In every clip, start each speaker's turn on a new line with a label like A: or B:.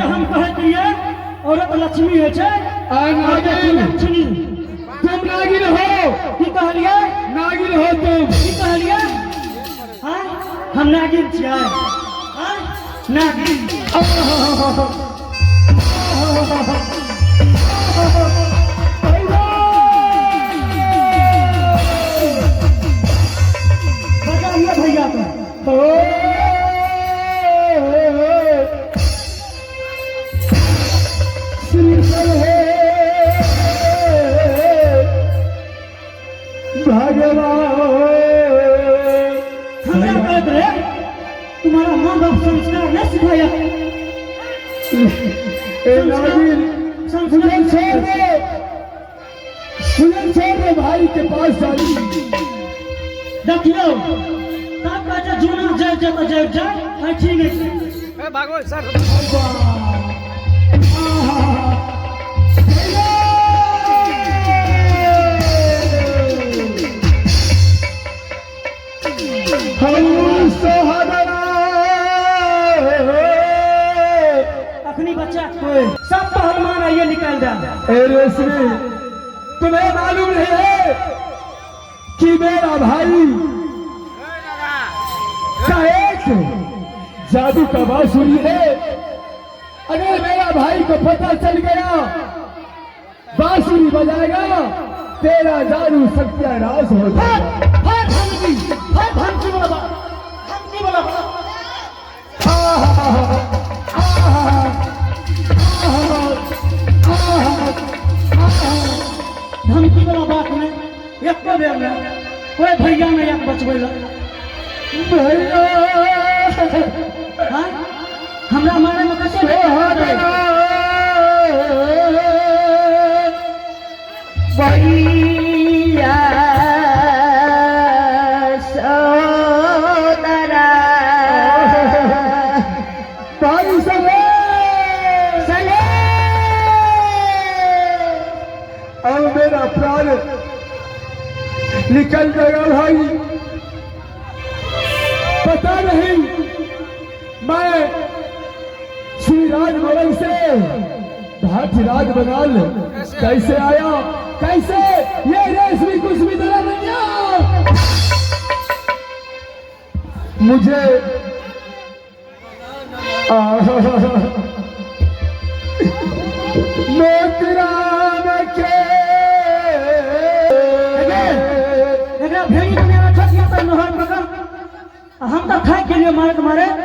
A: हम कहैत रहियै औरत लक्ष्मी होइ छै।
B: नागिन।
A: लक्ष्मी।
B: तुम नागिन हो।
A: की कहलियै?
B: नागिन हो तुम।
A: की कहलियै? आँय, हम नागिन छियै? आँय, नागिन। बजाइए भैया को।
B: भगवान।
A: हमरा कहैत रहे तुम्हारा माँ बाप संस्कार नहीं सिखाया।
B: ए नागिन, मुझे छोड़ दो, मुझे छोड़ दो, भाई के पास जानी।
A: देखियौ, तब कहै छै जूना जय जय तऽ जय जय ऐठी नहि।
C: भागो सर।
B: हम सोहदरा।
A: अखनी बच्चा कोई सब पहलवान आइए निकाल दे।
B: ए रेशमी, तुम्हें मालूम नहीं है कि मेरा भाई का एक जादू का बांसुरी है। अगर मेरा भाई को पता चल गया, बांसुरी बजाएगा, तेरा जादू सत्यानाश हो जाएगा।
A: हर धमकी, हर धमकी वाला बात, धमकी वाला बात।
B: आहा, आहा, आहा, आहा, आहा।
A: धमकी वाला बात नहीं, एको बेर नहीं कोई भैया नहीं एक बचबै लए।
B: भैया।
A: हाँ, हमरा मारे में कते
B: सोहदरा।
D: भैया सोदरा।
B: भाई सले।
D: सले।
B: अब मेरा प्राण निकल जाएगा भाई। पता नहीं मैं श्री राजमहल से भाटी राज बनाल कैसे आया, कैसे ये रेशमी कुछ भी तरह नहीं। मुझे मोतीराम के
A: एकरा भेड़ी बना रखत या तऽ नहर पकड़। आ हम तऽ थाकि गेलियै मारैत मारैत।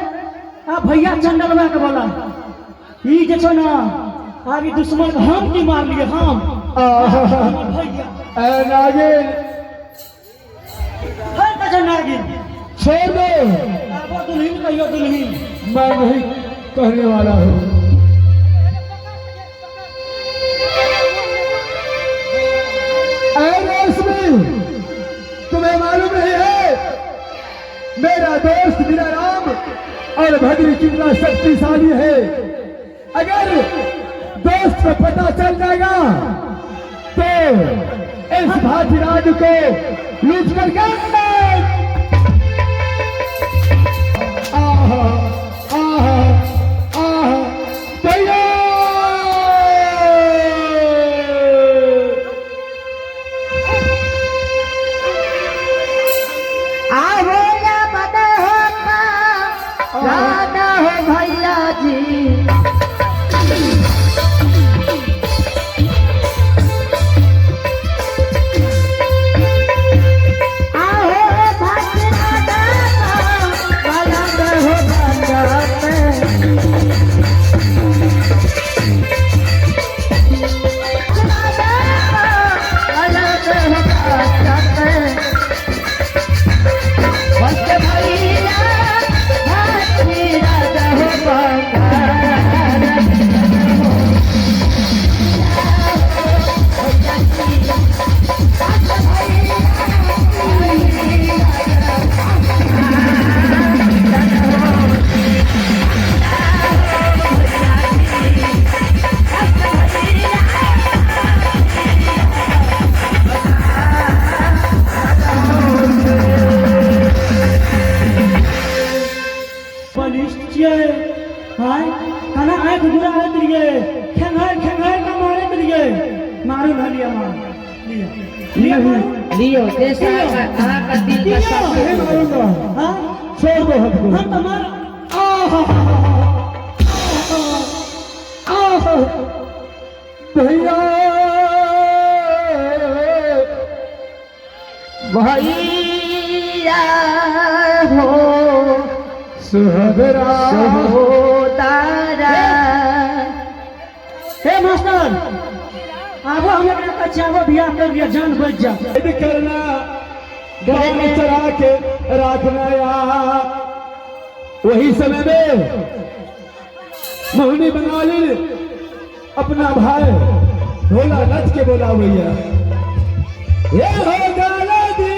A: आ भैया चंडलवा के बोला ई जे छौ ना, आब ई दुश्मन के हम की मारलियै हम हमर भैया।
B: ए नागिन।
A: हर कहै नागिन।
B: छोड़ दो।
A: आबो दुल्हिन कहियो दुल्हिन।
B: मैं नहीं कहने वाला हूँ। ऐ रोशनी, तुम्हें मालूम नहीं है मेरा दोस्त मेरा राम और भद्री कितना शक्तिशाली है। अगर दोस्त को पता चल जाएगा तो इस भाटीराज को लूट करके आहा आहा आहा भैया।
D: आहो या बद हो राधा हो भैया जी। आहो भद्रा बलद हो बंदर।
A: बलिष्ठ छियै। आय कना आँखि गुराबैत रहियै, खेंघारि खेंघारि कऽ मारैत रहियै। मारू न लिअ, मारू लिअ, लिअ मारू।
D: लियो जैसा अहाँ का दिल का साथ।
B: नहीं मारूंगा।
A: हाँ?
B: छोड़ दो हमको।
A: हम तऽ मार आहा
B: आह, भैया
D: भैया हो
B: सुहदरा
D: सहोदरा।
A: हे मास्टर, आबो हम एकरा कचाबो, बियाह कर लिअ, जान बचि जा।
B: करना गान चढ़ा के रखना यार। वही समय में मोहिनी बंगाली अपना भाई ढोला नच के बोला भैया ये हो गाला से।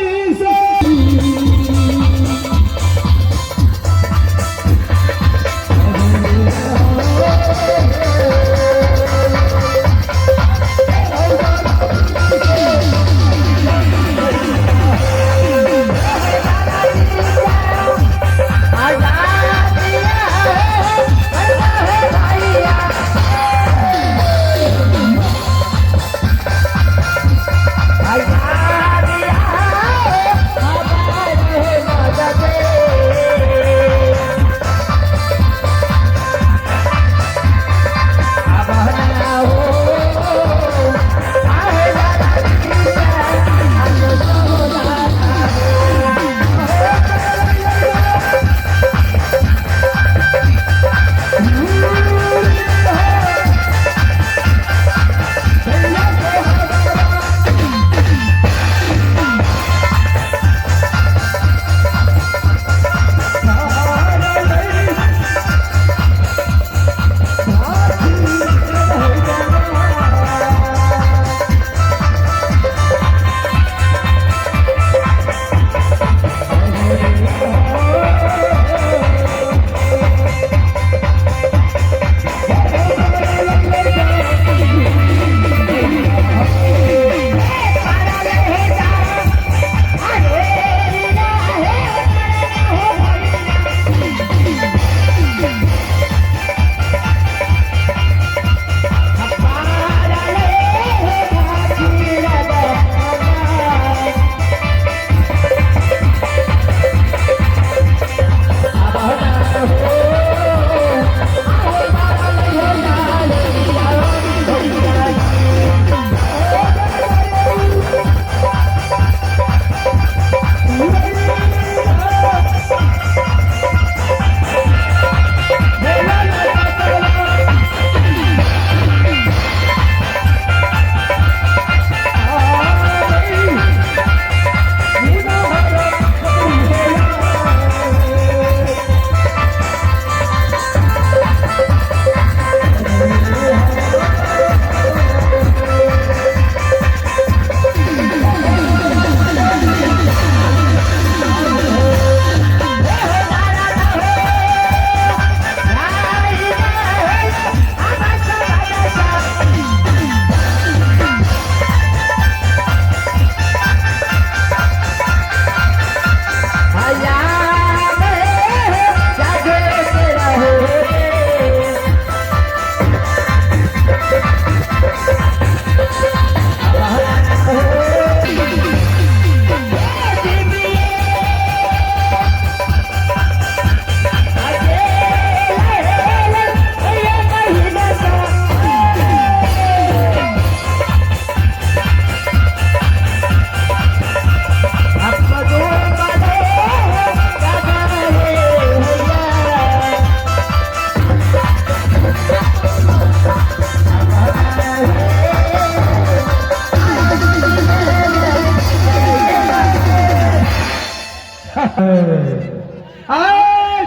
B: आए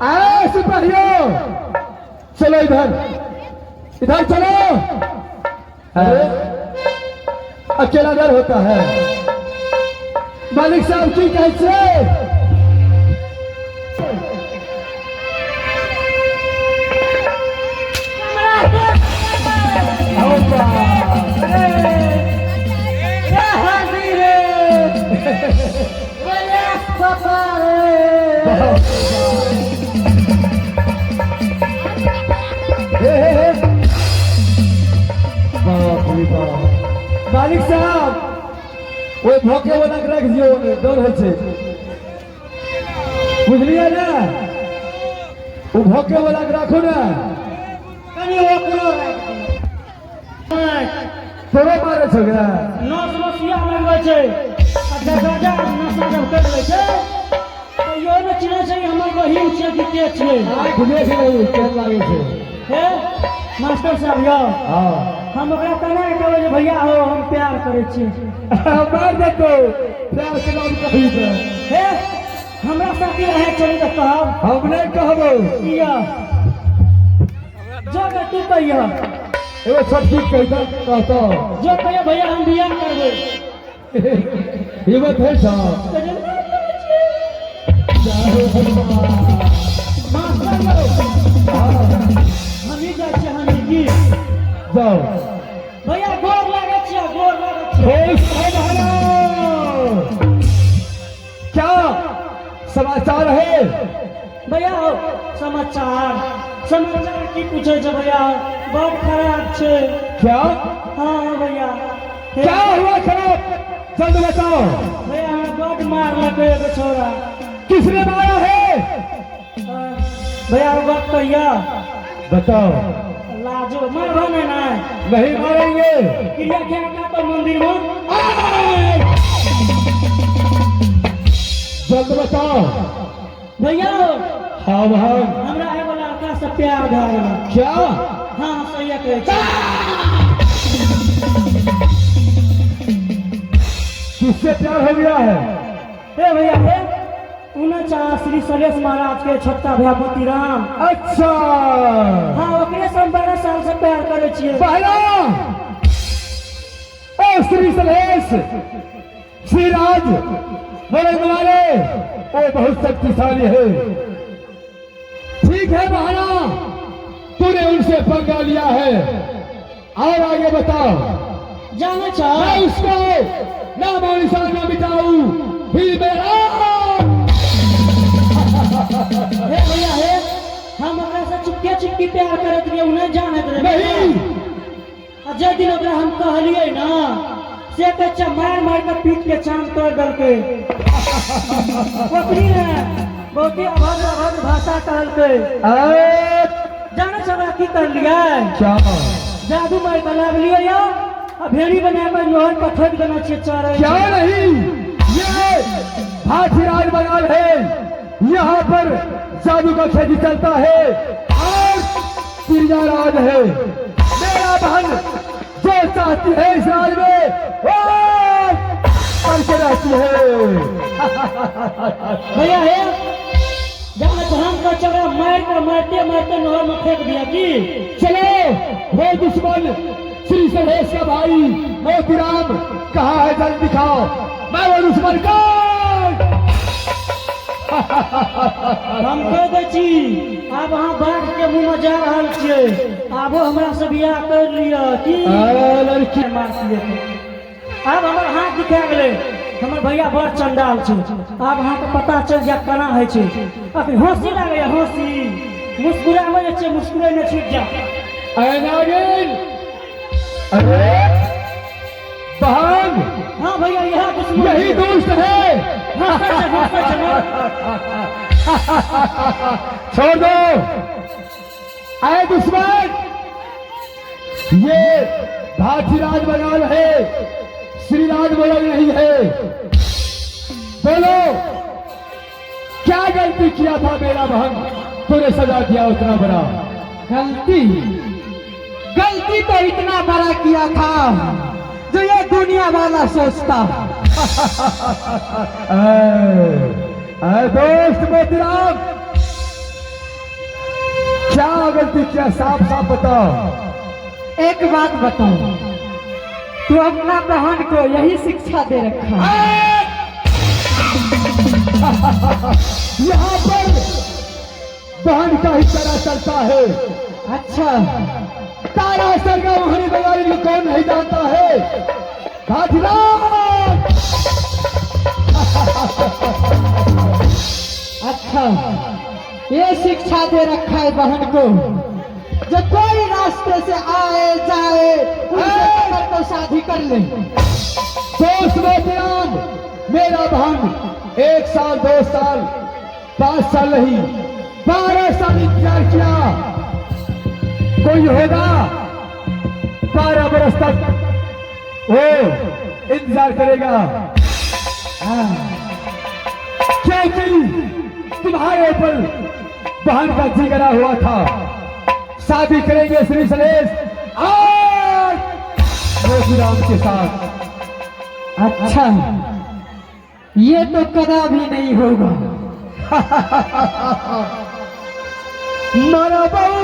B: आए सिपाहियों, चलो इधर इधर चलो। अरे अकेला डर होता है। मालिक साहब की कैसे
A: रे हाजी रे, रे बाबा रे।
B: हे हे हे बाप रे बाप। मालिक साहब, ओहि भोके वाला के राखि दियौ, ओने डर होइ छै, बुझलियै ने? ओ भोके वाला के राखू ने।
A: कनि ओकरो राखि दियौ।
B: तोरो मारे छौ गे?
A: नस नसिया लगबै छै आ दरवाजा नशा जब करि लै छै तऽ इहो ने चिन्है छै हमर बहिन छियै कि के छियै।
B: आँखि देख नहीं केहन लागै छै।
A: हे मास्टर साहब यौ,
B: हँ,
A: हम ओकरा केना कहबै जे भैया हो, हम प्यार करै छियै?
B: मार देतौ, प्यार के नाम कही तऽ।
A: हे, हमरा साथी रहै चलू तऽ कहब।
B: हम नहि कहबौ।
A: किया? जो गे तू कहिया।
B: एगो छोटकी कहि दऽ, कहतौ।
A: जो कहिया भैया, हम बियाह करबै।
B: हिम्मत है साहब?
A: तऽ जे नहि करै छियै। मास्टर यौ, हमही जाइ छियै, हमही की।
B: जाओ।
A: भैया, गोर लागै छियै, गोर लागै छियै।
B: खुश रहो महाराज। क्या समाचार है?
A: भैया हो, समाचार समाचार की पूछै छै भैया, बड़ खराब छै।
B: क्या?
A: हाँ भैया। हे,
B: क्या हुआ खराब? जल्द बताओ।
A: भैया, हमरा बड मारलकै एगो छौड़ा।
B: किसने मारा है?
A: हाँ, भैया, ओ गप कहिया।
B: बताओ।
A: लाजो मारबो नहि ने?
B: नहीं मारेंगे।
A: क्रिया क्या का तो मंदिर में।
B: जल्द बताओ।
A: भैया।
B: हाँ बहन।
A: हमरा एगो लड़का से प्यार भए गेल।
B: क्या?
A: हाँ, सही कहै छी।
B: किससे प्यार हो गया है?
A: हे भैया, हे उन्हें श्री सलेश महाराज के छोटका भैया मोतीराम।
B: अच्छा।
A: हाँ, ओकरे से हम 12 साल से प्यार करै छियै।
B: पहला ओ श्री सलेश श्री राज मरने वाले वो बहुत शक्तिशाली है। ठीक है बहाना, तूने उनसे पंगा लिया है। और आगे बताओ।
A: जाने छ।
B: मैं उसको नामो निशान न मिटाऊं फिर मेरा
A: हे भैया, हे हम ओकरा से चुपके चुपकी प्यार करैत रहियै, उ नहि जानैत रहे।
B: नहीं।
A: आ जे दिन ओकरा हम कहलियै ना, से कच्चा मार मार के पीट के चाम तोड़ देलकै। ओकरी ने बहुत ही अभद्र अभद्र भाषा कहलकै।
B: अरे!
A: जाने छ ओकरा की करलियै?
B: क्या?
A: जादू मारि कऽ लाबलियै या आ भेड़ी बना कऽ नहर पर ठोकि देने छियै, चरै।
B: क्या नहीं, ये भाठीराज बगान है, यहाँ पर जादू का खेती चलता है और तिरजा राज है। मेरा बहन जो चाहती है इस राज में वो करके रहती है।
A: भैया, हे जाने छ हम कहै छियै ओकरा मारि कऽ मारते मारते नहर में फेंक दिया की।
B: चलो, वो दुश्मन श्री सलेश का भाई मोतीराम कहाँ है, जल्द दिखाओ। मैं वो दुश्मन कौन
A: हम कह दै छी, आब अहाँ बाघ के मुँह में जा रहल छियै, आबो हमरा से बियाह कर लिअ की।
B: अरे लड़की!
A: मार दिए, आब हमर हाथ दिखा गेलै। हमर भैया बड़ चंडाल छै, आब अहाँके पता चलि जायत केना होइ छै। अखन हँसी लागैया, हँसी मुस्कुराबै जे छै, मुस्कुराइ नहि छुटि जायत।
B: अरे नागिन, अरे बहन!
A: हाँ भैया, इएह दुश्मन।
B: यही दुष्ट है।
A: हँसै छै, हँसै छै ने।
B: छोड़ दो। आए दुश्मन, ये भाटीराज बगान है, श्रीराज बगान नहीं है। बोलो, क्या गलती किया था मेरा बहन, तूने सजा दिया उतना बड़ा?
C: गलती, गलती तो इतना बड़ा किया था जो ये दुनिया वाला सोचता।
B: ऐ दोस्त मोतीराम, क्या गलती किया, साफ साफ बताओ।
C: एक बात बताओ, तू अपना बहन को यही शिक्षा दे रखा है?
B: यहाँ पर बहन का ही तरह चलता है।
C: अच्छा।
B: तारा सरगा मोहनी बगारी को कौन नहीं जानता है, भाटीराज।
C: अच्छा, ये शिक्षा दे रखा है बहन को, जो कोई रास्ते से आए जाए उनसे पकड़ को शादी कर ले।
B: दोस्त मोतीराम, मेरा बहन 1 साल 2 साल 5 साल नहीं 12 साल इंतजार किया। कोई होगा 12 बरस तक वो इंतजार करेगा? हाँ। क्योंकि तुम्हारे ऊपर बहन का जिगरा हुआ था। शादी करेंगे श्री सलेश आज मोतीराम के साथ।
C: अच्छा, ये तो कदा भी नहीं होगा।
B: मारा बहू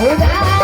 D: Oh,